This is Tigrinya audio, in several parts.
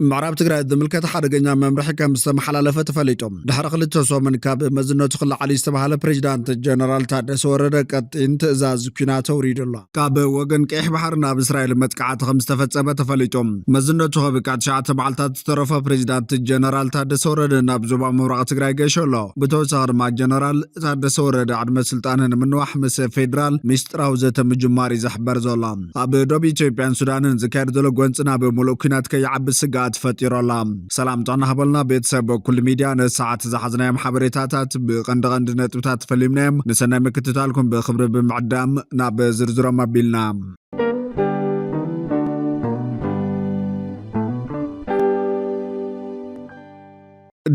ምዕራብ ትግራይ ዝምልከት ሓደገኛ መምርሒ ከም ዝተመሓላለፈ ተፈሊጡ። ድሕሪ ክልተ ሰሙን ካብ መዝነቱ ክለዓል ዝተባሃለ ፕሬዚዳንት ጀነራል ታደሰ ወረደ ቀጢን ትእዛዝ ኲናት ኣውሪዱ ኣሎ። ካብ ወገን ቀይሕ ባሕሪ ናብ እስራኤል መጥቃዕቲ ከም ዝተፈጸመ ተፈሊጡ። መዝነቱ ከብቅዕ ትሽዓተ መዓልታት ዝተረፎ ፕሬዚዳንት ጀነራል ታደሰ ወረደ ናብ ዞባ ምብራቕ ትግራይ ገይሹ ኣሎ። ብተወሳኺ ድማ ጀነራል ታደሰ ወረደ ዕድመ ስልጣኑ ንምንዋሕ ምስ ፌዴራል ሚስጥራዊ ዘተ ምጅማር እዩ ዝሕበር ዘሎ። ኣብ ዶብ ኢትዮጵያን ሱዳንን ዝካየድ ዘሎ ጎንፂ ናብ ሙሉእ ኲናት ከይዓቢ ስግኣት ፈጢሩ ኣሎ። ሰላም ጥዕና ሃበልና ቤተሰብ ኩሉ ሚድያ። ነሰዓት ዝሓዝናዮም ሓበሬታታት ብቐንዲ ቀንዲ ነጥብታት ፈሊምናዮም። ንሰናይ ምክትታልኩም ብክብሪ ብምዕዳም ናብ ዝርዝሮም ኣቢልና።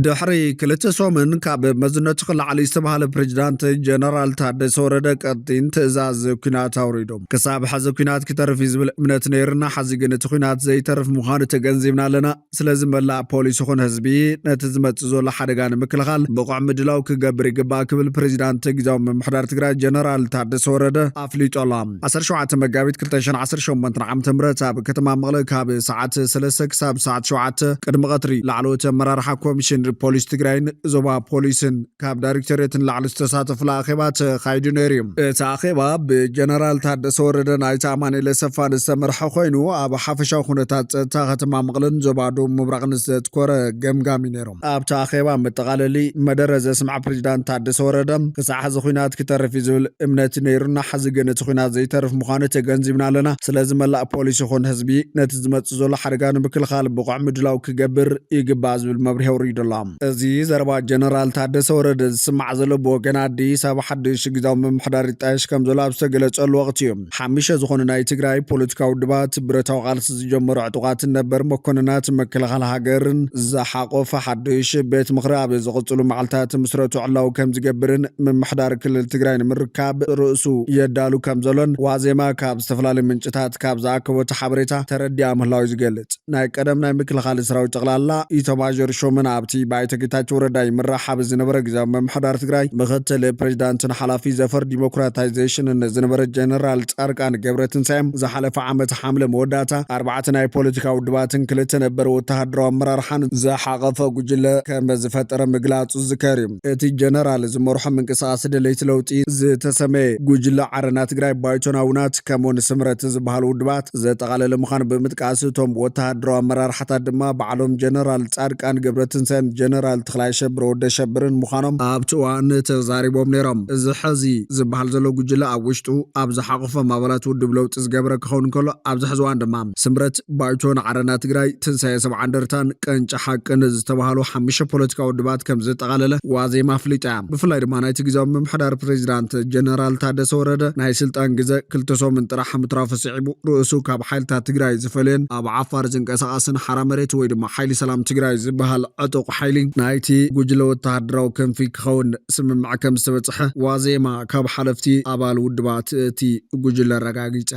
ድሕሪ ክልተ ሰሙን ካብ መዝነቱ ክለዓል ዝተባሃለ ፕሬዚዳንት ጀነራል ታደሰ ወረደ ቀጢን ትእዛዝ ኲናት ኣውሪዱ። ክሳብ ሕዚ ኲናት ክተርፍ እዩ ዝብል እምነት ነይርና፣ ሕዚ ግን እቲ ኲናት ዘይተርፍ ምዃኑ ተገንዚብና ኣለና። ስለዚ መላእ ፖሊስ ይኹን ህዝቢ ነቲ ዝመጽእ ዘሎ ሓደጋ ንምክልኻል ብቑዕ ምድላው ክገብር ይግባእ ክብል ፕሬዚዳንት ግዝያዊ ምምሕዳር ትግራይ ጀነራል ታደሰ ወረደ ኣፍሊጡ ኣሎ። ዓሰርተ ሸውዓተ መጋቢት ክልተ ሽሕን ዓሰርተ ሸሞንተን ዓመተ ምህረት ኣብ ከተማ መቐለ ካብ ሰዓት ሰለስተ ክሳብ ሰዓት ሸውዓተ ቅድሚ ቀትሪ ላዕለዎት ኣመራርሓ ኮሚሽን ፖሊስ ትግራይን ዞባ ፖሊስን ካብ ዳይሬክቶሬት ንላዕሊ ዝተሳተፉሉ ኣኼባ ተኻይዱ ነይሩ እዩ። እቲ ኣኼባ ብጀነራል ታደሰ ወረደ ናይቲ ኣማኑኤል ኣሰፋ ዝተመርሐ ኮይኑ፣ ኣብ ሓፈሻዊ ኩነታት ጸጥታ ከተማ መቐለን ዞባ ደቡብ ምብራቕን ዘትኮረ ገምጋም እዩ ነይሩ። ኣብቲ ኣኼባ መጠቓለሊ መደረ ዘስምዐ ፕሬዚዳንት ታደሰ ወረደ፣ ክሳዕ ሕዚ ኲናት ክተርፍ እዩ ዝብል እምነት ነይሩና፣ ሕዚ ግን እቲ ኲናት ዘይተርፍ ምዃኑ ተገንዚብና ኣለና። ስለዚ መላእ ፖሊስ ይኹን ህዝቢ ነቲ ዝመጽእ ዘሎ ሓደጋ ንምክልኻል ብቑዕ ምድላው ክገብር ይግባእ ዝብል መብርሂ ኣውሪዱ ኣሎ። እዚ ዘረባ ጀነራል ታደሰ ወረደ ዝስማዕ ዘሎ ብወገን ኣዲስ ኣበባ ሓድሽ ግዝያዊ ምምሕዳር ይጣየሽ ከም ዘሎ ኣብ ዝተገለጸሉ ወቕቲ እዩ። ሓሙሽተ ዝኾኑ ናይ ትግራይ ፖለቲካዊ ውድባት ብረታዊ ቃልሲ ዝጀመሩ ዕጡቓትን ነበር መኮንናት መከላኸሊ ሃገርን ዝሓቆፈ ሓድሽ ቤት ምኽሪ ኣብ ዝቕጽሉ መዓልታት ምስረቱ ዕላዊ ከም ዝገብርን ምምሕዳር ክልል ትግራይ ንምርካብ ርእሱ የዳሉ ከም ዘሎን ዋዜማ ካብ ዝተፈላለዩ ምንጭታት ካብ ዝኣከቦ እቲ ሓበሬታ ተረዲኣ ምህላው እዩ ዝገልጽ። ናይ ቀደም ናይ ምክልኻል ሰራዊት ጠቕላላ ኢታማዦር ሹምን ኣብቲ ብኣይተ ጌታቸው ረዳ ይምራሕ ኣብ ዝነበረ ግዝያዊ ምምሕዳር ትግራይ ምኽትል ፕሬዚዳንትን ሓላፊ ዘፈር ዲሞክራታይዜሽንን ዝነበረ ጀነራል ጻድቃን ገብረትንሳኤ ዝሓለፈ ዓመት ሓምለ መወዳእታ ኣርባዕተ ናይ ፖለቲካ ውድባትን ክልተ ነበር ወተሃደራዊ ኣመራርሓን ዝሓቐፈ ጉጅለ ከም ዝፈጠረ ምግላጹ ዝዝከር እዩ። እቲ ጀነራል ዝመርሖ ምንቅስቃስ ደለይቲ ለውጢ ዝተሰመየ ጉጅለ ዓረና ትግራይ ባይቶን ኣውናት ከምኡውን ስምረት ዝበሃሉ ውድባት ዘጠቓለለ ምዃኑ ብምጥቃስ፣ እቶም ወተሃደራዊ ኣመራርሓታት ድማ ባዕሎም ጀነራል ጻድቃን ገብረትንሳኤን ጀነራል ተኽላይ ሸብር ወደ ሸብርን ምዃኖም ኣብቲ እዋን ተዛሪቦም ነይሮም። እዚ ሕዚ ዝበሃል ዘሎ ጉጅለ ኣብ ውሽጡ ኣብ ዝሓቆፎም ኣባላት ውድብ ለውጢ ዝገበረ ክኸውን ከሎ፣ ኣብዚ ሕዚ እዋን ድማ ስምረት ባይቶን ዓረና ትግራይ፣ ትንሳኤ ሰብዓ እንደርታን ቀንጫ ሓቅን ዝተባሃሉ ሓሙሽተ ፖለቲካዊ ውድባት ከም ዘጠቓለለ ዋዜማ ኣፍሊጣ እያ። ብፍላይ ድማ ናይቲ ግዝያዊ ምምሕዳር ፕሬዚዳንት ጀነራል ታደሰ ወረደ ናይ ስልጣን ግዘ ክልተ ሰሙን ጥራሕ ምትራፉ ስዒቡ፣ ርእሱ ካብ ሓይልታት ትግራይ ዝፈልየን ኣብ ዓፋር ዝንቀሳቐስን ሓራ መሬት ወይ ድማ ሓይሊ ሰላም ትግራይ ዝበሃል ዕጡቕ ሓይሊ ናይቲ ጉጅለ ወተሃደራዊ ክንፊ ክኸውን ስምምዕ ከም ዝተበጽሐ ዋዜማ ካብ ሓለፍቲ ኣባል ውድባት እቲ ጉጅለ ኣረጋጊጻ።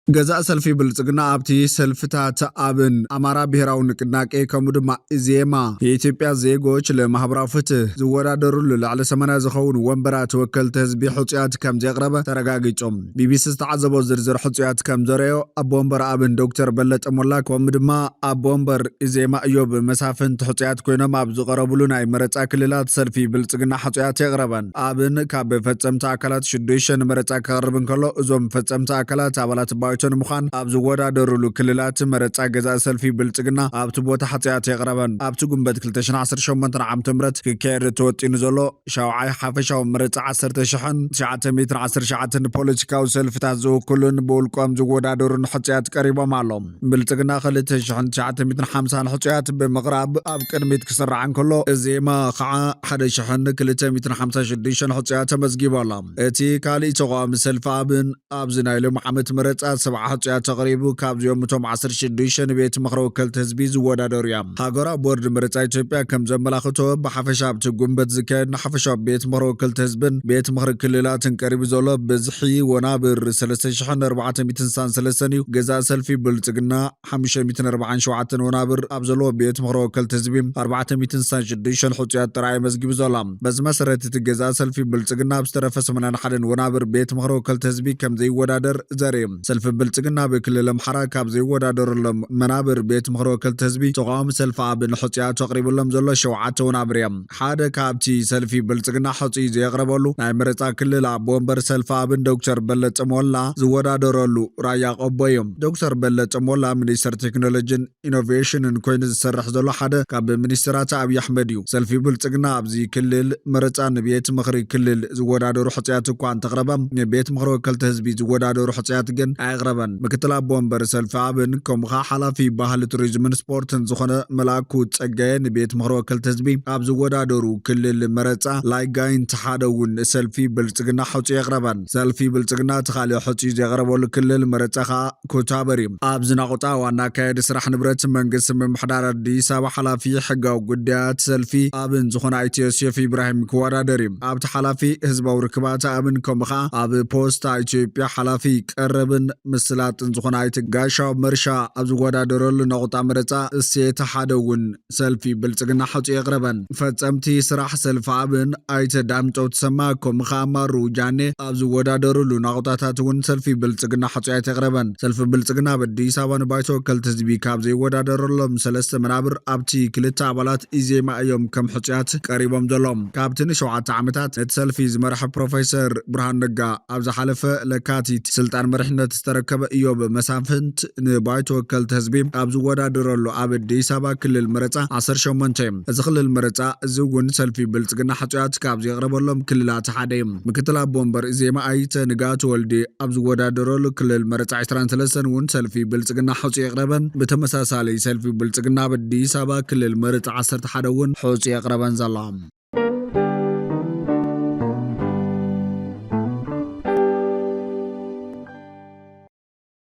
ገዛእ ሰልፊ ብልጽግና ኣብቲ ሰልፍታት ኣብን ኣማራ ብሔራዊ ንቅናቄ ከምኡ ድማ ኢዜማ የኢትዮጵያ ዜጎች ለማህበራዊ ፍትህ ዝወዳደሩሉ ልዕሊ ሰማንያ ዝኸውን ወንበራት ወከልቲ ህዝቢ ሕጹያት ከም ዘቕረበ ተረጋጊጹ። ቢቢሲ ዝተዓዘቦ ዝርዝር ሕጹያት ከም ዘረዮ ኣቦ ወንበር ኣብን ዶክተር በለጠ ሞላ ከምኡ ድማ ኣቦ ወንበር ኢዜማ እዮብ መሳፍንቲ ሕጹያት ኮይኖም ኣብ ዝቐረብሉ ናይ መረጻ ክልላት ሰልፊ ብልጽግና ሕጹያት የቕረበን። ኣብን ካብ ፈጸምቲ ኣካላት ሽዱሽተ ንመረጻ ክቐርብ እንከሎ፣ እዞም ፈጸምቲ ኣካላት ኣባላት ባይቶ ንምዃን ኣብ ዝወዳደሩሉ ክልላት መረጻ ገዛእ ሰልፊ ብልጽግና ኣብቲ ቦታ ሕጹያት የቕረበን። ኣብቲ ጉንበት ክልተ ሽሕን ዓሰርተ ሸሞንተን ዓመተ ምህረት ክካየድ ተወጢኑ ዘሎ ሻውዓይ ሓፈሻዊ መረጻ ዓሰርተ ሽሕን ትሽዓተ ሚእትን ዓሰርተ ትሽዓተን ፖለቲካዊ ሰልፍታት ዝውክሉን ብውልቆም ዝወዳደሩን ሕጹያት ቀሪቦም ኣለዉ። ብልጽግና ክልተ ሽሕን ትሽዓተ ሚእትን ሓምሳን ሕጹያት ብምቕራብ ኣብ ቅድሚት ክስራዕ እንከሎ፣ እዜማ ኸዓ ሓደ ሽሕን ክልተ ሚእትን ሓምሳ ሽዱሽተን ሕጹያት ተመዝጊቡ ኣሎ። እቲ ካሊእ ተቓዋሚ ሰልፊ ኣብን ኣብዚ ናይ ሎም ዓመት መረጻ ኣርባዓ ሕጹያት ኣቕሪቡ። ካብዚኦም እቶም ዓሰርተ ሽዱሽተ ንቤት ምኽሪ ወከልቲ ህዝቢ ዝወዳደሩ እዮም። ሃገራዊ ቦርድ ምርጫ ኢትዮጵያ ከም ዘመላኽቶ፣ ብሓፈሻ ኣብቲ ጉንበት ዝካየድ ንሓፈሻዊ ቤት ምኽሪ ወከልቲ ህዝብን ቤት ምኽሪ ክልላትን ቀሪቡ ዘሎ ብዝሒ ወናብር ሰለስተ ሽሕን ኣርባዕተ ሚእትን ስሳን ሰለስተን እዩ። ገዛእ ሰልፊ ብልጽግና ሓሙሽተ ሚእትን ኣርባዓን ሸውዓተን ወናብር ኣብ ዘለዎ ቤት ምኽሪ ወከልቲ ህዝቢ ኣርባዕተ ሚእትን ስሳን ሽዱሽተ ሕጹያት ጥራይ ኣመዝጊቡ ዘሎ። በዚ መሰረት እቲ ገዛእ ሰልፊ ብልጽግና ኣብ ዝተረፈ ሰማንያን ሓደን ወናብር ቤት ምኽሪ ወከልቲ ህዝቢ ከም ዘይወዳደር ዘርኢ እዩ። ሰልፊ ብልጽግና ኣብ ክልል ኣምሓራ ካብ ዘይወዳደረሎም መናብር ቤት ምኽሪ ወከልቲ ህዝቢ ተቃዋሚ ሰልፊ ኣብን ሕጹያቱ ኣቕሪቡሎም ዘሎ ሸውዓተ ወናብር እዮም። ሓደ ካብቲ ሰልፊ ብልጽግና ሕጹይ ዘየቕረበሉ ናይ መረጻ ክልል ኣቦ ወንበር ሰልፊ ኣብን ዶክተር በለጠ ሞላ ዝወዳደረሉ ራያ ቆቦ እዩ። ዶክተር በለጠ ሞላ ሚኒስተር ቴክኖሎጂን ኢኖቬሽንን ኮይኑ ዝሰርሕ ዘሎ ሓደ ካብ ሚኒስተራት ኣብይ ኣሕመድ እዩ። ሰልፊ ብልጽግና ኣብዚ ክልል መረጻ ንቤት ምኽሪ ክልል ዝወዳደሩ ሕጹያት እኳ እንተቕረበ፣ ንቤት ምኽሪ ወከልቲ ህዝቢ ዝወዳደሩ ሕጹያት ግን ኣየቕረበን። ምክትል ኣቦ ወንበር ሰልፊ ኣብን ከምኡ ኸኣ ሓላፊ ባህሊ፣ ቱሪዝምን ስፖርትን ዝኾነ መላኩ ጸጋየ ንቤት ምኽሪ ወከልቲ ህዝቢ ኣብ ዝወዳደሩ ክልል መረጻ ላይጋይንት ሓደ እውን ሰልፊ ብልጽግና ሕጹ የቕረበን። ሰልፊ ብልጽግና እቲ ካልእ ሕጹ ዘቕረበሉ ክልል መረጻ ኸኣ ኩታበር እዩ። ኣብዚ ናቑጣ ዋና ኣካያዲ ስራሕ ንብረት መንግስቲ ምምሕዳር ኣዲስ ኣበባ ሓላፊ ሕጋዊ ጉዳያት ሰልፊ ኣብን ዝኾነ ኣይተ ዮሴፍ ኢብራሂም ክወዳደር እዩ። ኣብቲ ሓላፊ ህዝባዊ ርክባት ኣብን ከምኡ ኸኣ ኣብ ፖስታ ኢትዮጵያ ሓላፊ ቀረብን ምስላጥን ዝኾነ ኣይተ ጋሻው መርሻ ኣብ ዝወዳደረሉ ናቑጣ መረጻ እሴት ሓደ እውን ሰልፊ ብልጽግና ሕጹ የቕረበን። ፈጸምቲ ስራሕ ሰልፊ ኣብን ኣይተ ዳምጠው ተሰማ ከምኡ ኸኣ ማሩ ጃኔ ኣብ ዝወዳደሩሉ ናቑጣታት እውን ሰልፊ ብልጽግና ሕጹያት የቕረበን። ሰልፊ ብልጽግና ኣብ ኣዲስ ኣበባ ንባይቶ ወከልቲ ህዝቢ ካብ ዘይወዳደረሎም ሰለስተ መናብር ኣብቲ ክልተ ኣባላት ኢዜማ እዮም ከም ሕጹያት ቀሪቦም ዘለዉ። ካብቲ ንሸውዓተ ዓመታት ነቲ ሰልፊ ዝመርሐ ፕሮፌሰር ብርሃኑ ነጋ ኣብ ዝሓለፈ ለካቲት ስልጣን መሪሕነት ዝተረከበ እዮብ መሳፍንት ንባይቶ ወከልቲ ህዝቢ ኣብ ዝወዳደረሉ ኣብ ኣዲስ ኣበባ ክልል መረጻ ዓሰርተ ሸሞንተ እዩ። እዚ ክልል መረጻ እዚ እውን ሰልፊ ብልጽግና ሕጹያት ካብ ዘቕረበሎም ክልላት ሓደ እዩ። ምክትል ኣቦ ወንበር ኢዜማ ኣይተ ንጋቱ ወልዴ ኣብ ዝወዳደረሉ ክልል መረጻ ዕስራን ሰለስተን እውን ሰልፊ ብልጽግና ሕጹ የቕረበን። ብተመሳሳሊ ሰልፊ ብልጽግና ኣብ ኣዲስ ኣበባ ክልል መረጻ ዓሰርተ ሓደ እውን ሕጹ የቕረበን ዘሎ።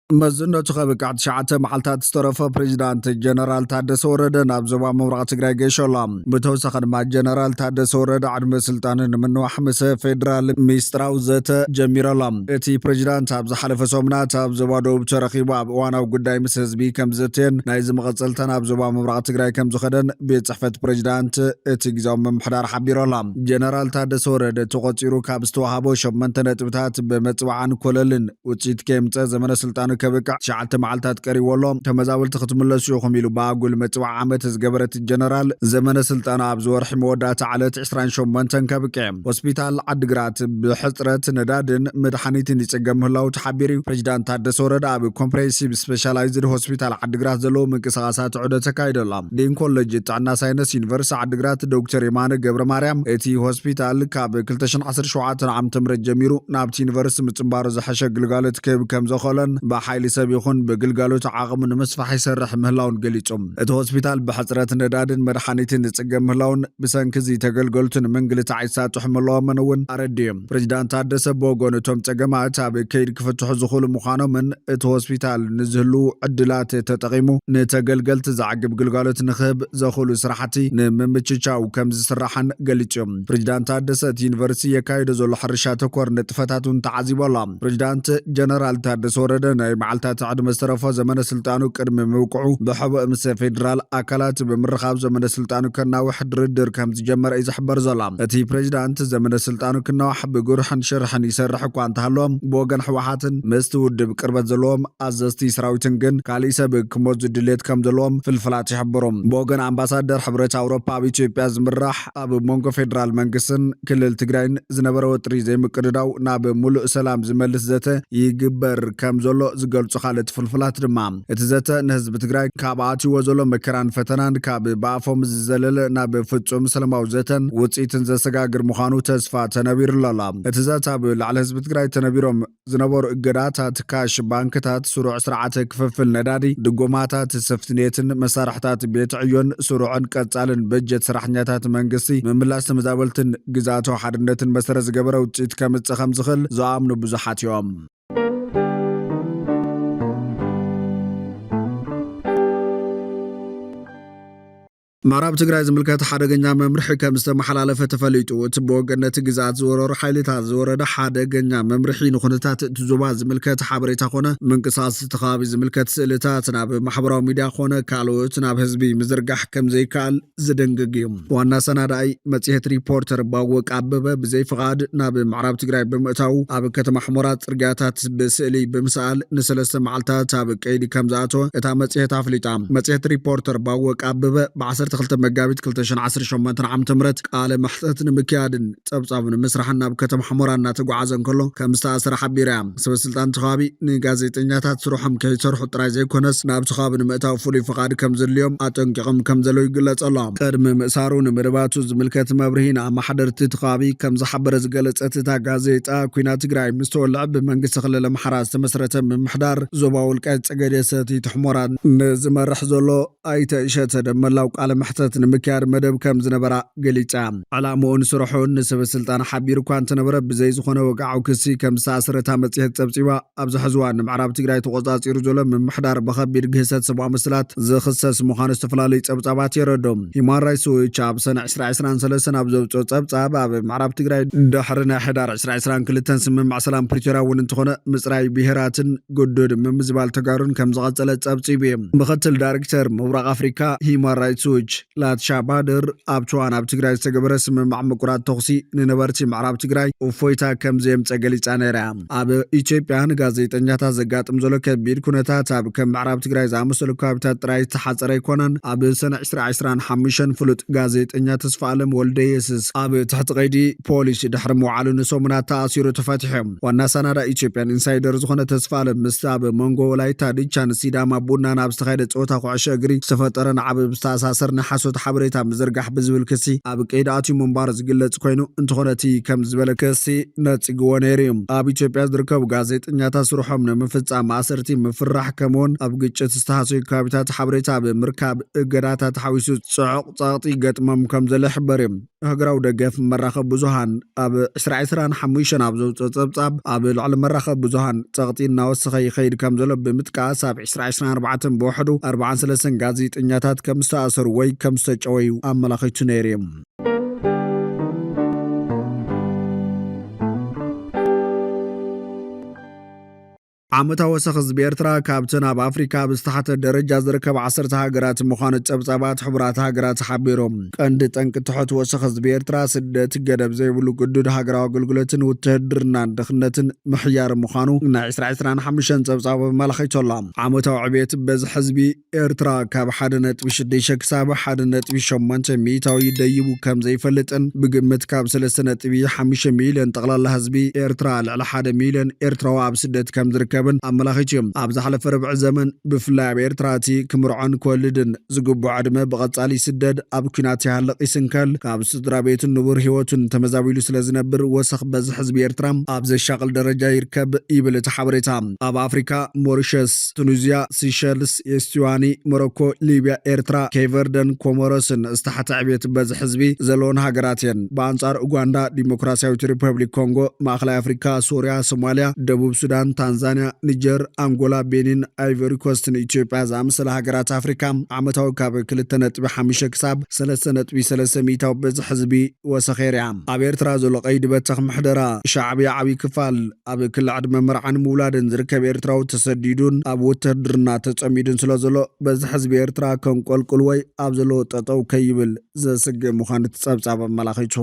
መዝነቱ ከብቅዕ ትሽዓተ መዓልታት ዝተረፎ ፕሬዚዳንት ጀነራል ታደሰ ወረደ ናብ ዞባ ምብራቕ ትግራይ ገይሾ ኣሎ። ብተወሳኺ ድማ ጀነራል ታደሰ ወረደ ዕድመ ስልጣኑ ንምንዋሕ ምስ ፌዴራል ሚስጥራዊ ዘተ ጀሚሩ ኣሎ። እቲ ፕሬዚዳንት ኣብ ዝሓለፈ ሰሙናት ኣብ ዞባ ደቡብ ተረኺቡ ኣብ እዋናዊ ጉዳይ ምስ ህዝቢ ከም ዝዘተየን ናይዚ መቐጸልታ ናብ ዞባ ምብራቕ ትግራይ ከም ዝኸደን ቤት ጽሕፈት ፕሬዚዳንት እቲ ግዜያዊ ምምሕዳር ሓቢሩ ኣሎ። ጀነራል ታደሰ ወረደ ተቖጺሩ ካብ ዝተዋሃቦ ሸሞንተ ነጥብታት ብመጽዋዕን ኮለልን ውጽኢት ከየምጸ ዘመነ ስልጣኑ ከብቅዕ ትሽዓተ መዓልታት ቀሪዎ ኣሎ። ተመዛበልቲ ክትምለሱ ኢኹም ኢሉ ብኣጉል መጽዋዕ ዓመት ዝገበረ እቲ ጀነራል ዘመነ ስልጣኑ ኣብዚ ወርሒ መወዳእታ ዕለት ዕስራን ሸሞንተን ከብቅዕ። ሆስፒታል ዓድግራት ብሕጽረት ነዳድን መድሓኒትን ይጽገም ምህላዉ ተሓቢሩ እዩ። ፕሬዚዳንት ታደሰ ወረደ ኣብ ኮምፕሬሄንሲቭ ስፔሻላይዝድ ሆስፒታል ዓድግራት ዘለዉ ምንቅስቓሳት ዑደት ኣካይዱ ኣሎ። ዲን ኮሌጅ ጥዕና ሳይንስ ዩኒቨርሲቲ ዓድግራት ዶክተር የማነ ገብረ ማርያም እቲ ሆስፒታል ካብ ክልተ ሽሕን ዓሰርተ ሸውዓተን ዓመተ ምህረት ጀሚሩ ናብቲ ዩኒቨርሲቲ ምጽንባሩ ዝሐሸ ግልጋሎት ክህብ ከም ዘኽእሎን ብሓይሊ ሰብ ይኹን ብግልጋሎት ዓቕሙ ንምስፋሕ ይሰርሕ ምህላውን ገሊጹ። እቲ ሆስፒታል ብሕጽረት ነዳድን መድሓኒትን ዝጽገም ምህላውን ብሰንኪ እዚ ተገልገልቱ ንምንግልታዕ ይሳጥሑ ምህላዎምን እውን ኣረዲኡ። ፕሬዚዳንት ታደሰ ብወገኑ እቶም ጸገማት ኣብ ከይዲ ክፍትሑ ዝኽእሉ ምዃኖምን እቲ ሆስፒታል ንዝህልዉ ዕድላት ተጠቒሙ ንተገልገልቲ ዘዕግብ ግልጋሎት ንክህብ ዘኽእሉ ስራሕቲ ንምምችቻው ከም ዝስራሕን ገሊጹ። ፕሬዚዳንት ታደሰ እቲ ዩኒቨርሲቲ የካይዶ ዘሎ ሕርሻ ተኮር ንጥፈታት እውን ተዓዚቡ ኣሎ። ፕሬዚዳንት ጀነራል ታደሰ ወረደ ናይ መዓልታት ዕድመ ዝተረፎ ዘመነ ስልጣኑ ቅድሚ ምብቅዑ ብሕቡእ ምስ ፌዴራል ኣካላት ብምርኻብ ዘመነ ስልጣኑ ከናውሕ ድርድር ከም ዝጀመረ እዩ ዝሕበር ዘሎ። እቲ ፕሬዚዳንት ዘመነ ስልጣኑ ክናዋሕ ብጉርሕን ሽርሕን ይሰርሕ እኳ እንተሃለዎም ብወገን ህወሓትን ምስቲ ውድብ ቅርበት ዘለዎም ኣዘዝቲ ሰራዊትን ግን ካሊእ ሰብ ክመዙ ድሌት ከም ዘለዎም ፍልፍላት ይሕብሩ። ብወገን ኣምባሳደር ሕብረት ኣውሮፓ ኣብ ኢትዮጵያ ዝምራሕ ኣብ መንጎ ፌዴራል መንግስትን ክልል ትግራይን ዝነበረ ወጥሪ ዘይምቅድዳው ናብ ሙሉእ ሰላም ዝመልስ ዘተ ይግበር ከም ዘሎ ዝገልጹ ካልእቲ ፍልፍላት ድማ እቲ ዘተ ንህዝቢ ትግራይ ካብ ኣትይዎ ዘሎ መከራን ፈተናን ካብ ብኣፎም ዝዘለለ ናብ ፍጹም ሰላማዊ ዘተን ውጽኢትን ዘሰጋግር ምዃኑ ተስፋ ተነቢሩሉ ኣሎ። እቲ ዘተ ኣብ ልዕሊ ህዝቢ ትግራይ ተነቢሮም ዝነበሩ እገዳታት ካሽ ባንክታት፣ ስሩዕ ስርዓተ ክፍፍል ነዳዲ፣ ድጎማታት፣ ሰፍትኔትን መሳርሕታት ቤት ዕዮን ስሩዕን ቀጻልን በጀት ሰራሕተኛታት መንግስቲ፣ ምምላስ ተመዛበልትን ግዝኣታዊ ሓድነትን መሰረት ዝገበረ ውጽኢት ከምጽእ ከም ዝኽእል ዝኣምኑ ብዙሓት እዮም። ምዕራብ ትግራይ ዝምልከት ሓደገኛ መምርሒ ከም ዝተመሓላለፈ ተፈሊጡ። እቲ ብወገን ነቲ ግዝኣት ዝወረሩ ሓይልታት ዝወረደ ሓደገኛ መምርሒ ንኩነታት እቲ ዞባ ዝምልከት ሓበሬታ ኮነ ምንቅስቓስ እቲ ከባቢ ዝምልከት ስእልታት ናብ ማሕበራዊ ሚድያ ኮነ ካልኦት ናብ ህዝቢ ምዝርጋሕ ከም ዘይከኣል ዝድንግግ እዩ። ዋና ሰናዳኣይ መጽሔት ሪፖርተር ባወቅ ኣበበ ብዘይ ፍቓድ ናብ ምዕራብ ትግራይ ብምእታው ኣብ ከተማ ሕሞራ ጽርግያታት ብስእሊ ብምስኣል ንሰለስተ መዓልታት ኣብ ቀይዲ ከም ዝኣተወ እታ መጽሔት ኣፍሊጣ። መጽሔት ሪፖርተር ባወቅ ኣበበ ብ ዓሰርተ ክልተ መጋቢት ክልተ ሽሕን ዓሰርተ ሸሞንተን ዓመተ ምህረት ቃለ መሕተት ንምክያድን ጸብጻብ ንምስራሕን ናብ ከተማ ሕሞራ እናተጓዓዘ እንከሎ ከም ዝተኣሰረ ሓቢራ እያ። ሰበስልጣን እቲ ከባቢ ንጋዜጠኛታት ስርሖም ከይሰርሑ ጥራይ ዘይኮነስ ናብቲ ከባቢ ንምእታው ፍሉይ ፍቓድ ከም ዘድልዮም ኣጠንቂቖም ከም ዘለዉ ይግለጽ ኣሎ። ቅድሚ ምእሳሩ ንመደባቱ ዝምልከት መብርሂ ንኣመሓደርቲ እቲ ከባቢ ከም ዝሓበረ ዝገለጸት እታ ጋዜጣ፣ ኩናት ትግራይ ምስ ተወልዐ ብመንግስቲ ክልል ኣምሓራ ዝተመስረተ ምምሕዳር ዞባ ወልቃይት ጸገዴ ሰቲት ሑመራ ንዝመርሕ ዘሎ ኣይተ እሸተ ደመላው ቃለ መሕተት ንምክያድ መደብ ከም ዝነበራ ገሊጻ። ዕላምኡን ስርሑን ንሰበ ስልጣን ሓቢሩ እኳ እንተነበረ፣ ብዘይ ዝኾነ ወግዓዊ ክሲ ከም ዝተኣሰረ እታ መጽሔት ጸብጺባ፣ ኣብዚ ሕዚ እዋን ንምዕራብ ትግራይ ተቖጻጺሩ ዘሎ ምምሕዳር ብኸቢድ ግህሰት ሰብኣዊ መሰላት ዝኽሰስ ምዃኑ ዝተፈላለዩ ጸብጻባት የረድኡ። ሂማን ራይትስ ዎች ኣብ ሰነ ዕስራ ዕስራን ሰለስተን ኣብ ዘውጽኦ ጸብጻብ፣ ኣብ ምዕራብ ትግራይ ድሕሪ ናይ ሕዳር ዕስራ ዕስራን ክልተን ስምምዕ ሰላም ፕሪቶርያ እውን እንተኾነ ምጽራይ ብሄራትን ግዱድ ምምዝባል ተጋሩን ከም ዝቐጸለ ጸብጺቡ እዩ። ምኽትል ዳይሬክተር ምብራቕ ኣፍሪካ ሂማን ራይትስ ዎች ላትሻ ባድር፣ ኣብቲ እዋን ኣብ ትግራይ ዝተገበረ ስምምዕ ምቁራጽ ተኹሲ ንነበርቲ ምዕራብ ትግራይ እፎይታ ከም ዘየምጸ ገሊጻ ነይራ እያ። ኣብ ኢትዮጵያ ንጋዜጠኛታት ዘጋጥም ዘሎ ከቢድ ኩነታት ኣብ ከም ምዕራብ ትግራይ ዝኣመሰሉ ከባቢታት ጥራይ ዝተሓጸረ ኣይኮነን። ኣብ ሰነ ዕስራ ዕስራን ሓሙሽተን ፍሉጥ ጋዜጠኛ ተስፋኣለም ወልደየስስ ኣብ ትሕቲ ቀይዲ ፖሊስ ድሕሪ ምውዓሉ ንሰሙናት ተኣሲሩ ተፈቲሑ። ዋና ሰናዳ ኢትዮጵያን ኢንሳይደር ዝኾነ ተስፋኣለም ምስቲ ኣብ መንጎ ወላይታ ዲቻን ሲዳማ ቡናን ኣብ ዝተኻየደ ጸወታ ኩዕሾ እግሪ ዝተፈጠረ ንዓብ ብዝተኣሳሰር ናይ ሓሶት ሓበሬታ ምዝርጋሕ ብዝብል ክሲ ኣብ ቀይዲ ኣትዩ ምንባሩ ዝግለጽ ኮይኑ፣ እንተኾነ እቲ ከም ዝበለ ክሲ ነጺግዎ ነይሩ እዩ። ኣብ ኢትዮጵያ ዝርከቡ ጋዜጠኛታት ስርሖም ንምፍጻም ማእሰርቲ፣ ምፍራሕ፣ ከምኡውን ኣብ ግጭት ዝተሃሰዩ ከባቢታት ሓበሬታ ብምርካብ እገዳታት ሓዊሱ ጽዑቕ ጸቕጢ ይገጥሞም ከም ዘሎ ይሕበር እዩ። ሃገራዊ ደገፍ መራኸቢ ብዙሃን ኣብ ዕስራ ዕስራን ሓሙሽተን ኣብ ዘውፅኦ ጸብጻብ፣ ኣብ ልዕሊ መራኸቢ ብዙሃን ጸቕጢ እናወሰኸ ይኸይድ ከም ዘሎ ብምጥቃስ፣ ኣብ ዕስራ ዕስራን ኣርባዕተን ብውሕዱ ኣርባዓን ሰለስተን ጋዜጠኛታት ከም ዝተኣሰሩ ወይ ከም ዝተጨወዩ ኣመላኺቱ ነይሩ እዩ። ዓመታዊ ወሰኽ ህዝቢ ኤርትራ ካብተን ኣብ ኣፍሪካ ኣብ ዝተሓተ ደረጃ ዝርከባ ዓሰርተ ሃገራት ምዃኑ ጸብጻባት ሕቡራት ሃገራት ሓቢሮም። ቀንዲ ጠንቂ ትሑት ወሰኽ ህዝቢ ኤርትራ ስደት፣ ገደብ ዘይብሉ ግዱድ ሃገራዊ ኣገልግሎትን ውትህድርናን ድኽነትን ምሕያር ምዃኑ ናይ ዕስራ ዕስራን ሓሙሽተን ጸብጻብ ኣመላኺቱ ኣሎ። ዓመታዊ ዕብየት በዝሒ ህዝቢ ኤርትራ ካብ ሓደ ነጥቢ ሽዱሽተ ክሳብ ሓደ ነጥቢ ሸሞንተ ሚእታዊ ደይቡ ከም ዘይፈልጥን ብግምት ካብ ሰለስተ ነጥቢ ሓሙሽተ ሚልዮን ጠቕላላ ህዝቢ ኤርትራ ልዕሊ ሓደ ሚልዮን ኤርትራዊ ኣብ ስደት ከም ዝርከብን ኣመላኺቱ እዩ። ኣብ ዝሓለፈ ርብዒ ዘመን ብፍላይ ኣብ ኤርትራ እቲ ክምርዖን ክወልድን ዝግብኦ ዕድመ ብቐጻሊ ይስደድ፣ ኣብ ኲናት ይሃልቕ ይስንከል፣ ካብ ስድራ ቤቱን ንቡር ህይወቱን ተመዛቢሉ ስለ ዝነብር ወሰኽ በዝሒ ህዝቢ ኤርትራ ኣብ ዘሻቕል ደረጃ ይርከብ ይብል እቲ ሓበሬታ። ኣብ ኣፍሪካ ሞሪሸስ፣ ቱኒዝያ፣ ሲሸልስ፣ ኤስቲዋኒ፣ ሞሮኮ፣ ሊብያ፣ ኤርትራ፣ ኬቨርደን፣ ኮሞሮስን ዝተሓተ ዕብየት በዝሒ ህዝቢ ዘለወን ሃገራት እየን። ብኣንጻር ኡጋንዳ፣ ዲሞክራሲያዊት ሪፐብሊክ ኮንጎ፣ ማእኸላይ ኣፍሪካ፣ ሶርያ፣ ሶማልያ፣ ደቡብ ሱዳን፣ ታንዛንያ፣ ኒጀር፣ ኣንጎላ፣ ቤኒን፣ ኣይቨሪ ኮስትን ኢትዮጵያ ዝኣመሰላ ሃገራት ኣፍሪካ ዓመታዊ ካብ ክልተ ነጥቢ ሓሙሽተ ክሳብ ሰለስተ ነጥቢ ሰለስተ ሚእታዊ በዝሒ ህዝቢ ወሰኽ የርያ። ኣብ ኤርትራ ዘሎ ቀይዲ በተኽ ምሕደራ ሻዕብያ ዓብዪ ክፋል ኣብ ክሊ ዕድመ መርዓን ምውላድን ዝርከብ ኤርትራዊ ተሰዲዱን ኣብ ውትህድርና ተጸሚዱን ስለ ዘሎ፣ በዝሒ ህዝቢ ኤርትራ ከንቆልቁል ወይ ኣብ ዘለዎ ጠጠው ከይብል ዘስግእ ምዃኑ እቲ ጸብጻብ ኣመላኺቱ።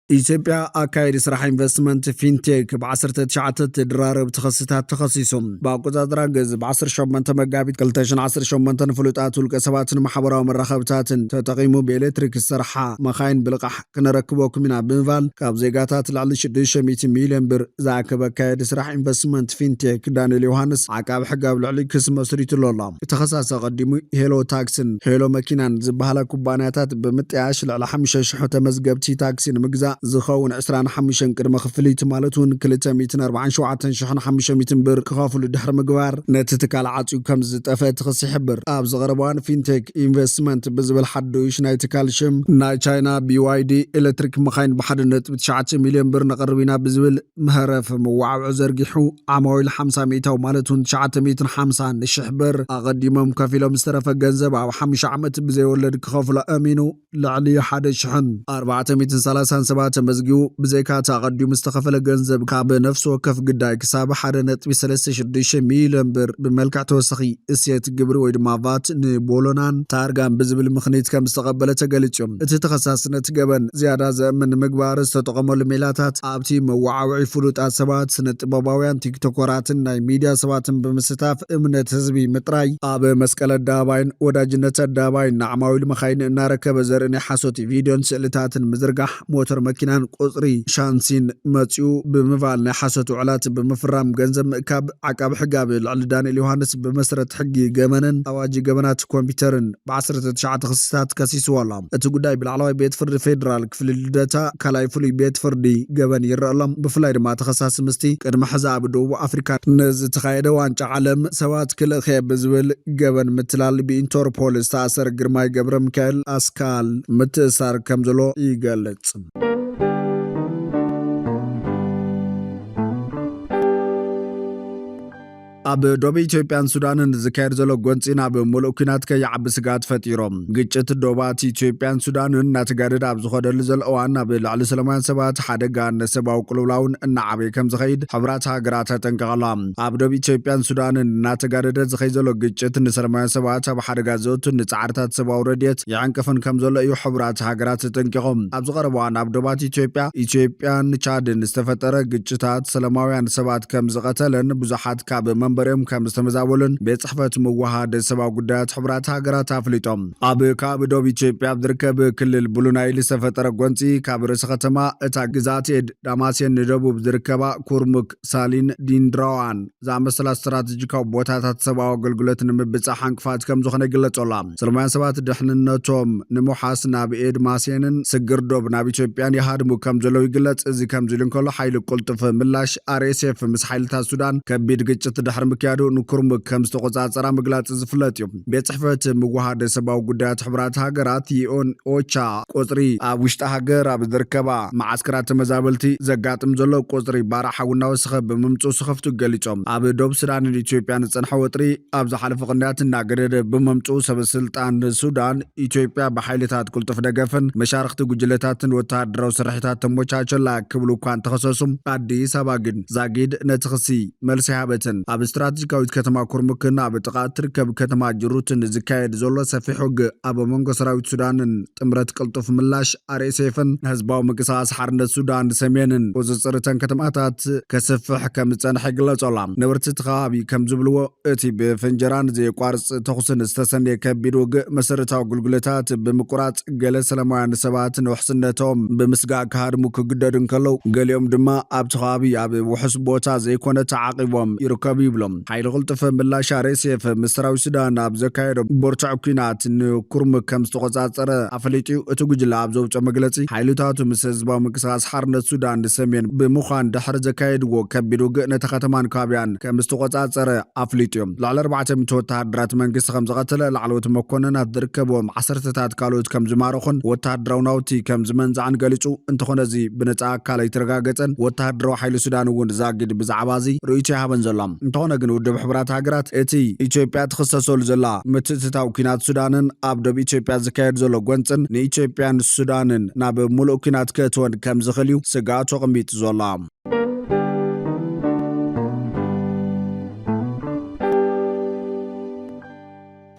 ኢትዮጵያ ኣካየዲ ስራሕ ኢንቨስትመንት ፊንቴክ ብ ዓሰርተ ትሽዓተ ተደራረብቲ ክስታት ተኸሲሱ። ብኣቆጻጽራ ግእዝ ብ ዓሰርተ ሸሞንተ መጋቢት ክልተ ሽሕን ዓሰርተ ሸሞንተን ፍሉጣት ውልቀ ሰባትን ማሕበራዊ መራኸብታትን ተጠቒሙ ብኤሌክትሪክ ዝሰርሓ መኻይን ብልቓሕ ክነረክበኩም ኢና ብምባል ካብ ዜጋታት ልዕሊ ሽዱሽተ ሚእቲ ሚልዮን ብር ዝኣከበ ኣካየዲ ስራሕ ኢንቨስትመንት ፊንቴክ ዳንኤል ዮሃንስ ዓቃቢ ሕጊ ኣብ ልዕሊ ክሲ መስሪትሉ ኣሎ። እቲ ከሳሲ ኣቐዲሙ ሄሎ ታክስን ሄሎ መኪናን ዝበሃላ ኩባንያታት ብምጥያሽ ልዕሊ ሓሙሽተ ሽሕ ተመዝገብቲ ታክሲ ንምግዛእ ዝኸውን ዕስራን ሓሙሽተን ቅድመ ክፍሊት ማለት እውን ክልተ ሚእትን ኣርባዓን ሸውዓተን ሽሕን ሓሙሽተ ሚእትን ብር ክኸፍሉ ድሕሪ ምግባር ነቲ ትካል ዓፅዩ ከም ዝጠፈ እቲ ክሲ ይሕብር። ኣብ ዝቐረበ እዋን ፊንቴክ ኢንቨስትመንት ብዝብል ሓዱሽ ናይ ትካል ሽም ናይ ቻይና ቢ ዋይ ዲ ኤሌክትሪክ መኻይን ብሓደ ነጥቢ ትሽዓተ ሚልዮን ብር ነቕርብ ኢና ብዝብል መህረፍ መዋዕውዒ ዘርጊሑ ዓማዊል ሓምሳ ሚእታዊ ማለት እውን ትሽዓተ ሚእትን ሓምሳን ሽሕ ብር ኣቐዲሞም ከፊሎም ዝተረፈ ገንዘብ ኣብ ሓሙሽተ ዓመት ብዘይወለድ ክኸፍሎ ኣሚኑ ልዕሊ ሓደ ሽሕን ኣርባዕተ ሚእትን ሰላሳን ሰባት ተመዝጊቡ። ብዘይካ እቲ ኣቐዲሙ ዝተኸፈለ ገንዘብ ካብ ነፍሲ ወከፍ ግዳይ ክሳብ ሓደ ነጥቢ ሰለስተ ሽዱሽተ ሚልዮን ብር ብመልክዕ ተወሳኺ እሴት ግብሪ ወይ ድማ ቫት ንቦሎናን ታርጋን ብዝብል ምኽኒት ከም ዝተቐበለ ተገሊጹ። እቲ ተኸሳሲ ነቲ ገበን ዝያዳ ዘእምን ንምግባር ዝተጠቐመሉ ሜላታት ኣብቲ መዋዓውዒ ፍሉጣት ሰባት፣ ስነ ጥበባውያን፣ ቲክቶከራትን ናይ ሚድያ ሰባትን ብምስታፍ እምነት ህዝቢ ምጥራይ፣ ኣብ መስቀል ኣደባባይን ወዳጅነት ኣደባባይን ንዓማዊል መኻይን እናረከበ ዘርኢ ናይ ሓሶት ቪድዮን ስእልታትን ምዝርጋሕ፣ ሞተር መኪናን ቁጽሪ ሻንሲን መጺኡ ብምባል ናይ ሓሶት ውዕላት ብምፍራም ገንዘብ ምእካብ፣ ዓቃቢ ሕጊ ኣብ ልዕሊ ዳንኤል ዮሃንስ ብመሰረት ሕጊ ገበንን ኣዋጅ ገበናት ኮምፒውተርን ብዓሰርተ ትሽዓተ ክስታት ከሲስዎ ኣሎ። እቲ ጉዳይ ብላዕለዋይ ቤት ፍርዲ ፌዴራል ክፍሊ ልደታ ካልኣይ ፍሉይ ቤት ፍርዲ ገበን ይረአ ኣሎ። ብፍላይ ድማ ተኸሳሲ ምስቲ ቅድሚ ሕዚ ኣብ ደቡብ ኣፍሪካ ንዝተኻየደ ዋንጫ ዓለም ሰባት ክልእኽ እየ ብዝብል ገበን ምትላል ብኢንተርፖል ዝተኣሰረ ግርማይ ገብረ ሚካኤል ኣስካል ምትእሳር ከም ዘሎ ይገልጽ። ኣብ ዶብ ኢትዮጵያን ሱዳንን ዝካየድ ዘሎ ጎንጺ ናብ ምሉእ ኲናት ከይዓቢ ስግኣት ፈጢሮም። ግጭት ዶባት ኢትዮጵያን ሱዳንን እናተጋደደ ኣብ ዝኸደሉ ዘሎ እዋን፣ ኣብ ልዕሊ ሰላማውያን ሰባት ሓደጋን ሰብኣዊ ቅልውላውን እናዓበየ ከም ዝኸይድ ሕቡራት ሃገራት ኣጠንቂቐ ኣሎ። ኣብ ዶብ ኢትዮጵያን ሱዳንን እናተጋደደ ዝኸይድ ዘሎ ግጭት ንሰላማውያን ሰባት ኣብ ሓደጋ ዘእቱን ንጻዕርታት ሰብኣዊ ረድኤት ይዕንቅፍን ከም ዘሎ እዩ ሕቡራት ሃገራት ኣጠንቂቖም። ኣብ ዝቐረበ እዋን ኣብ ዶባት ኢትዮጵያ፣ ኢትዮጵያን ቻድን ዝተፈጠረ ግጭታት ሰላማውያን ሰባት ከም ዝቐተለን ብዙሓት ካብ መንበሪኦም ከም ዝተመዛበሉን ቤት ጽሕፈት ምውሃድ ሰብኣዊ ጉዳያት ሕቡራት ሃገራት ኣፍሊጦም። ኣብ ከባቢ ዶብ ኢትዮጵያ ኣብ ዝርከብ ክልል ብሉ ናይል ዝተፈጠረ ጎንጺ ካብ ርእሰ ከተማ እታ ግዛት ኤድ ዳማሴን ንደቡብ ዝርከባ ኩርሙክ፣ ሳሊን፣ ዲንድራዋን ዝኣመሰላ ስትራቴጂካዊ ቦታታት ሰብኣዊ ኣገልግሎት ንምብጻሕ ዕንቅፋት ከም ዝኾነ ይግለጽ ኣሎ። ሰላማውያን ሰባት ድሕንነቶም ንምውሓስ ናብ ኤድማሴንን ስግር ዶብ ናብ ኢትዮጵያን ይሃድሙ ከም ዘለዉ ይግለጽ። እዚ ከምዚ ኢሉ እንከሎ፣ ሓይሊ ቅልጡፍ ምላሽ ኣር ኤስ ኤፍ ምስ ሓይልታት ሱዳን ከቢድ ግጭት ድሕሪ ምክያዱ ንኩርሙክ ከም ዝተቆጻጸራ ምግላጽ ዝፍለጥ እዩ። ቤት ጽሕፈት ምውሃድ ሰብኣዊ ጉዳያት ሕቡራት ሃገራት፣ ዩ ኤን ኦቻ፣ ቁጽሪ ኣብ ውሽጢ ሃገር ኣብ ዝርከባ መዓስከራት ተመዛበልቲ ዘጋጥም ዘሎ ቁጽሪ ባርዕ ሓዊ እናወሰኸ ብምምጽኡ ስኽፍቱ ገሊጾም። ኣብ ዶብ ሱዳንን ኢትዮጵያን ዝጸንሐ ወጥሪ ኣብ ዝሓለፈ ቅንያት እናገደደ ብምምጽኡ፣ ሰበ ስልጣን ሱዳን፣ ኢትዮጵያ ብሓይልታት ቅልጡፍ ደገፍን መሻርኽቲ ጉጅለታትን ወተሃደራዊ ስርሒታት ተሞቻቸላ ክብሉ እኳ እንተኸሰሱም፣ ኣዲስ ኣበባ ግን ዛጊድ ነቲ ክሲ መልሲ ሃበትን። ኣብ ስትራቴጂካዊት ከተማ ኩርሙክን ኣብ ጥቓ እትርከብ ከተማ ጅሩትን ዝካየድ ዘሎ ሰፊሕ ውግእ ኣብ መንጎ ሰራዊት ሱዳንን ጥምረት ቅልጡፍ ምላሽ ኣር ኤስ ኤፍን ህዝባዊ ምንቅስቓስ ሓርነት ሱዳን ሰሜንን ቁጽጽር እተን ከተማታት ከስፍሕ ከም ዝጸንሐ ይግለጽ ኣሎ። ነበርቲ እቲ ከባቢ ከም ዝብልዎ፣ እቲ ብፍንጀራን ዘየቋርጽ ተኹስን ዝተሰነየ ከቢድ ውግእ መሰረታዊ ኣገልግሎታት ብምቁራጽ፣ ገለ ሰላማውያን ሰባት ንውሕስነቶም ብምስጋእ ክሃድሙ ክግደዱ እንከለዉ፣ ገሊኦም ድማ ኣብቲ ከባቢ ኣብ ውሑስ ቦታ ዘይኮነ ተዓቒቦም ይርከቡ ይብሎም። ሓይሊ ቅልጡፍ ምላሽ ኣር ኤስ ኤፍ ምስ ሰራዊት ሱዳን ኣብ ዘካየዶ ብርቱዕ ኲናት ንኩርሙክ ከም ዝተቆጻጸረ ኣፍሊጡ እዩ። እቲ ጉጅለ ኣብ ዘውፅኦ መግለፂ፣ ሓይልታቱ ምስ ህዝባዊ ምንቅስቃስ ሓርነት ሱዳን ሰሜን ብምዃን ድሕሪ ዘካየድዎ ከቢድ ውግእ ነታ ከተማን ከባቢያን ከም ዝተቆጻጸረ ኣፍሊጡ እዩ። ልዕሊ ኣርባዕተ ሚእቲ ወተሃደራት መንግስቲ ከም ዝቐተለ፣ ላዕለዎት መኮንናት ዝርከብዎም ዓሰርተታት ካልኦት ከም ዝማረኹን ወተሃደራዊ ናውቲ ከም ዝመንዝዓን ገሊጹ። እንተኾነ፣ እዚ ብነጻ ኣካል ኣይተረጋገጸን። ወተሃደራዊ ሓይሊ ሱዳን እውን ዛጊድ ብዛዕባ እዚ ርእይቶ ይሃበን ዘሎ። እንተኾነ ግን፣ ውድብ ሕቡራት ሃገራት እቲ ኢትዮጵያ ትኽሰሰሉ ዘላ ምትእትታው ኲናት ሱዳንን ኣብ ደቡብ ኢትዮጵያ ዝካየድ ዘሎ ጎንጽን ንኢትዮጵያን ሱዳንን ናብ ምሉእ ኲናት ከእትወን ከም ዝኽእል እዩ ስግኣቱ ኣቐሚጡ ዘሎ።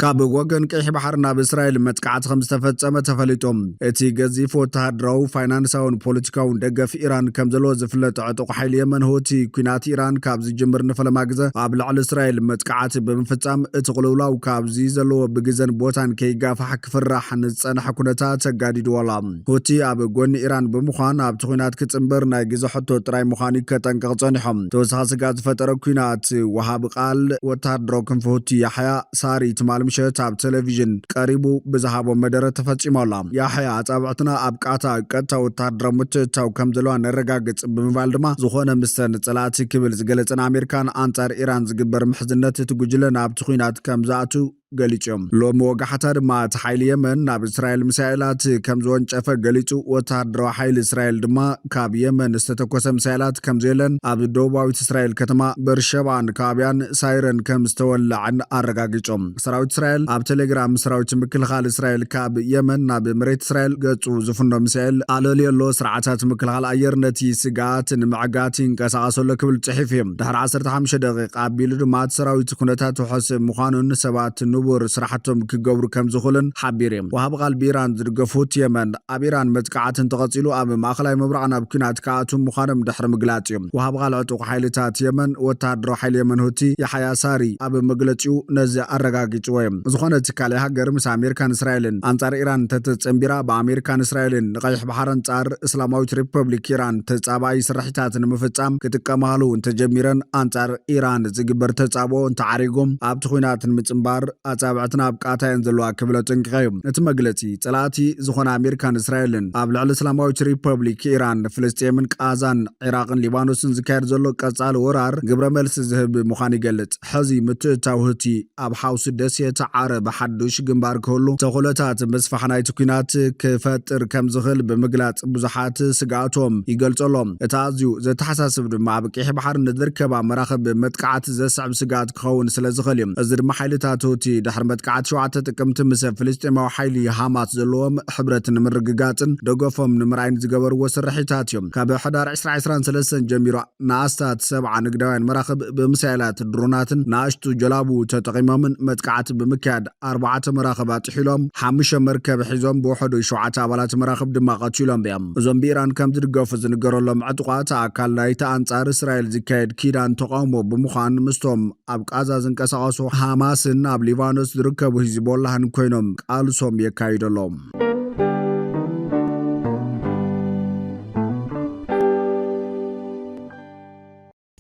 ካብ ወገን ቀይሕ ባሕሪ ናብ እስራኤል መጥቃዕቲ ከም ዝተፈጸመ ተፈሊጡ። እቲ ገዚፍ ወተሃደራዊ፣ ፋይናንሳውን ፖለቲካውን ደገፍ ኢራን ከም ዘለዎ ዝፍለጥ ዕጡቕ ሓይሊ የመን ሁቲ፣ ኲናት ኢራን ካብ ዝጅምር ንፈለማ ግዘ ኣብ ልዕሊ እስራኤል መጥቃዕቲ ብምፍጻም፣ እቲ ቅልውላው ካብዚ ዘለዎ ብግዘን ቦታን ከይጋፋሕ ክፍራሕ ንዝጸንሐ ኩነታት ኣጋዲድዎ ኣሎ። ሁቲ ኣብ ጎኒ ኢራን ብምዃን ኣብቲ ኲናት ክጽንበር ናይ ግዘ ሕቶ ጥራይ ምዃኑ ከጠንቅቕ ጸኒሖም። ተወሳኺ ስግኣት ዝፈጠረ ኲናት፣ ወሃቢ ቃል ወተሃደራዊ ክንፊ ሁቲ ያሕያ ሳሪ ትማሊ ምሸት ኣብ ቴሌቪዥን ቀሪቡ ብዝሃቦ መደረ ተፈጺሙ ኣሎ። ያሕያ፣ ኣጻብዕትና ኣብ ቃታ ቀጥታ ወታደራዊ ምትእትታው ከም ዘለዋ ነረጋግጽ ብምባል ድማ፣ ዝኾነ ምስተን ጸላእቲ ክብል ዝገለጸን ኣሜሪካን ኣንጻር ኢራን ዝግበር ምሕዝነት እቲ ጉጅለ ናብቲ ኲናት ከም ዝኣቱ ገሊጹ እዮም። ሎሚ ወጋሕታ ድማ እቲ ሓይሊ የመን ናብ እስራኤል ሚሳኤላት ከም ዝወንጨፈ ገሊጹ። ወታደራዊ ሓይሊ እስራኤል ድማ ካብ የመን ዝተተኮሰ ሚሳኤላት ከም ዘየለን ኣብ ደቡባዊት እስራኤል ከተማ በርሸባን ከባቢያን ሳይረን ከም ዝተወለዐን ኣረጋጊጾም። ሰራዊት እስራኤል ኣብ ቴሌግራም፣ ሰራዊት ምክልኻል እስራኤል ካብ የመን ናብ መሬት እስራኤል ገጹ ዝፍኖ ሚሳኤል ኣለልዮ ኣሎ። ስርዓታት ምክልኻል ኣየር ነቲ ስግኣት ንምዕጋት ይንቀሳቐስ ኣሎ ክብል ጽሒፉ እዩ። ድሕሪ ዓሰርተ ሓሙሽተ ደቂቃ ኣቢሉ ድማ እቲ ሰራዊት ኩነታት ውሑስ ምዃኑን ሰባት ንቡር ስራሕቶም ክገብሩ ከም ዝኽእሉን ሓቢሩ እዩ። ወሃቢ ቃል ብኢራን ዝድገፉት የመን ኣብ ኢራን መጥቃዕቲ እንተቐጺሉ ኣብ ማእኸላይ ምብራቕ ናብ ኲናት ክኣትዉ ምዃኖም ድሕሪ ምግላጽ እዩ። ወሃቢ ቃል ዕጡቕ ሓይልታት የመን ወታደራዊ ሓይሊ የመን ሁቲ ያሕያ ሳሪ ኣብ መግለጺኡ ነዚ ኣረጋጊጽዎ እዩ። ዝኾነ ትካል ሃገር ምስ ኣሜሪካን እስራኤልን ኣንጻር ኢራን እንተተጸንቢራ፣ ብኣሜሪካን እስራኤልን ንቐይሕ ባሕሪ ኣንጻር እስላማዊት ሪፐብሊክ ኢራን ተጻባኢ ስርሒታት ንምፍጻም ክጥቀማሉ እንተጀሚረን፣ ኣንጻር ኢራን ዝግበር ተጻብኦ እንተዓሪጉ፣ ኣብቲ ኲናት ንምጽንባር ኣጻብዕትና ኣብ ቃታ እየን ዘለዋ ክብል ኣጠንቂቑ እዩ። እቲ መግለጺ፣ ጸላእቲ ዝኾነ ኣሜሪካን እስራኤልን ኣብ ልዕሊ እስላማዊት ሪፐብሊክ ኢራን፣ ፍልስጤምን ቃዛን፣ ዒራቕን ሊባኖስን ዝካየድ ዘሎ ቀጻሊ ወራር ግብረ መልሲ ዝህብ ምዃኑ ይገልጽ። ሕዚ ምትእትታው ሁቲ ኣብ ሓውሲ ደሴት ዓረብ ሓዱሽ ግንባር ክህሉ፣ ተኽእሎታት ምስፋሕ ናይቲ ኲናት ክፈጥር ከም ዝኽእል ብምግላጽ፣ ብዙሓት ስግኣቶም ይገልጹ ኣለዉ። እቲ ኣዝዩ ዘተሓሳስብ ድማ፣ ኣብ ቀይሕ ባሕሪ ንዝርከባ መራኽብ መጥቃዕቲ ዘስዕብ ስግኣት ክኸውን ስለ ዝኽእል እዩ። እዚ ድማ ሓይልታት ሁቲ ድሕሪ መጥቃዕቲ ሸውዓተ ጥቅምቲ ምስ ፍልስጤማዊ ሓይሊ ሃማስ ዘለዎም ሕብረት ንምርግጋጽን ደገፎም ንምርኣይን ዝገበርዎ ስርሒታት እዮም። ካብ ሕዳር ዕስራ ዕስራን ሰለስተን ጀሚሩ ንኣስታት ሰብዓ ንግዳውያን መራኽብ ብምሳይላት፣ ድሮናትን ንኣሽቱ ጀላቡ ተጠቒሞምን መጥቃዕቲ ብምክያድ፣ ኣርባዕተ መራኽብ ኣጥሒሎም፣ ሓሙሽተ መርከብ ሒዞም፣ ብውሕዱ ሸውዓተ ኣባላት መራኽብ ድማ ቀቲሎም እዮም። እዞም ብኢራን ከም ዝድገፉ ዝንገረሎም ዕጡቓት፣ ኣካል ናይቲ ኣንጻር እስራኤል ዝካየድ ኪዳን ተቓውሞ ብምዃን፣ ምስቶም ኣብ ቃዛ ዝንቀሳቐሱ ሃማስን ኣብ ሊባኖስ ዝርከቡ ሂዝቦላህን ኮይኖም ቃልሶም የካይዱ ኣለዉ።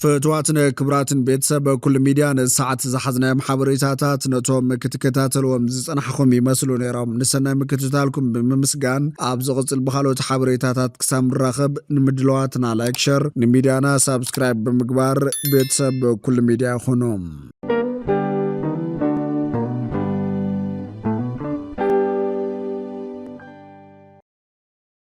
ፍትዋትን ክቡራትን ቤተሰብ ኩሉ ሚድያ፣ ነዚ ሰዓት ዝሓዝናዮም ሓበሬታታት ነቶም ክትከታተልዎም ዝጸናሕኹም ይመስሉ ነይሮም። ንሰናይ ምክትታልኩም ብምምስጋን፣ ኣብ ዝቕጽል ብኻልኦት ሓበሬታታት ክሳብ ንራኸብ፣ ንምድለዋትና ላይክ፣ ሸር፣ ንሚድያና ሳብስክራይብ ብምግባር ቤተሰብ ኩሉ ሚድያ ይኹኑ።